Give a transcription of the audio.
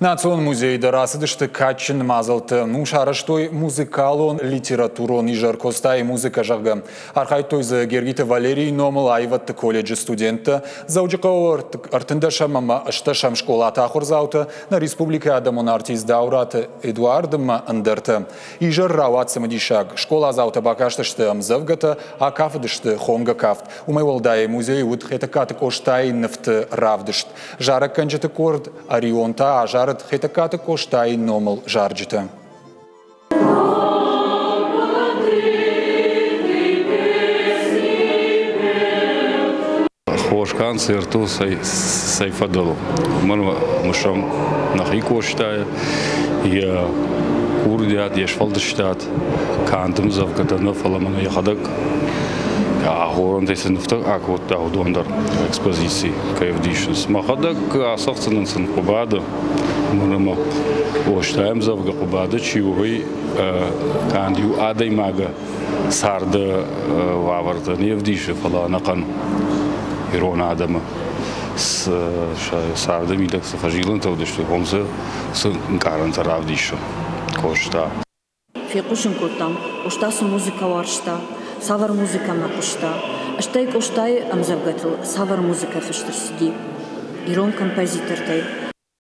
Национ музейы дӕр ацыдысты кадджын мадзӕлттӕ. Уым сарӕзтой музыкалон литературон изӕр Костайы музыкӕ, зӕгъгӕ. Архайдтой дзы Гергиты Валерийы номыл аивӕдты колледжы студенттӕ, Дзӕуджыхъӕуы 13-ӕм ӕмӕ 8-ӕм скъолаты ахуырдзаутӕ, нӕ республикӕйы адӕмон артист Даураты Эдуард ӕмӕ ӕндӕртӕ. Изӕр рауад цымыдисаг. Скъоладзаутӕ бакастысты ӕмдзӕвгӕтӕ, акафыдысты хонгӕ кафт. Уымӕй уӕлдай музейы уыд Хетӕгкаты Къостайы нывты равдыст. Зарӕггӕнджыты къорд Орион та азарыд Хетӕгкаты Къостайы номыл зарджытӕ. Хорз концерт у цӕй фӕдыл. Уымӕн мысӕм нӕхи Къостайы, йӕ курдиат, йе сфӕлдыстад, канд ӕмдзӕвгӕтӕ нӕ, фӕлӕ мӕнӕ йӕхӕдӕг ахорӕнтӕй цы нывтӕ акодта, уыдон дӕр экспозици кӕй ӕвдисынц. Мӕхӕдӕг ацӕгъддзынӕн сын Хъуыбады, уымӕн ӕмӕ Къостайы ӕмдзӕвгӕ Хъуыбады чи у, уый канд иу адӕймагы царды уавӕртӕ не вдисы, фӕлӕ ӕнӕхъӕн ирон адӕмы царды мидӕг цы фӕзилӕнтӕ уыдысты, уым цы ӕнкъарӕнтӕ равдисы Къоста. Фехъусын кодтам, Къоста цы музыкӕ уарзта, цавӕр музыкӕмӕ хъуыста, стӕй Къостайы ӕмдзӕвгӕтыл цавӕр музыкӕ фыст ӕрцыди ирон композитортӕй.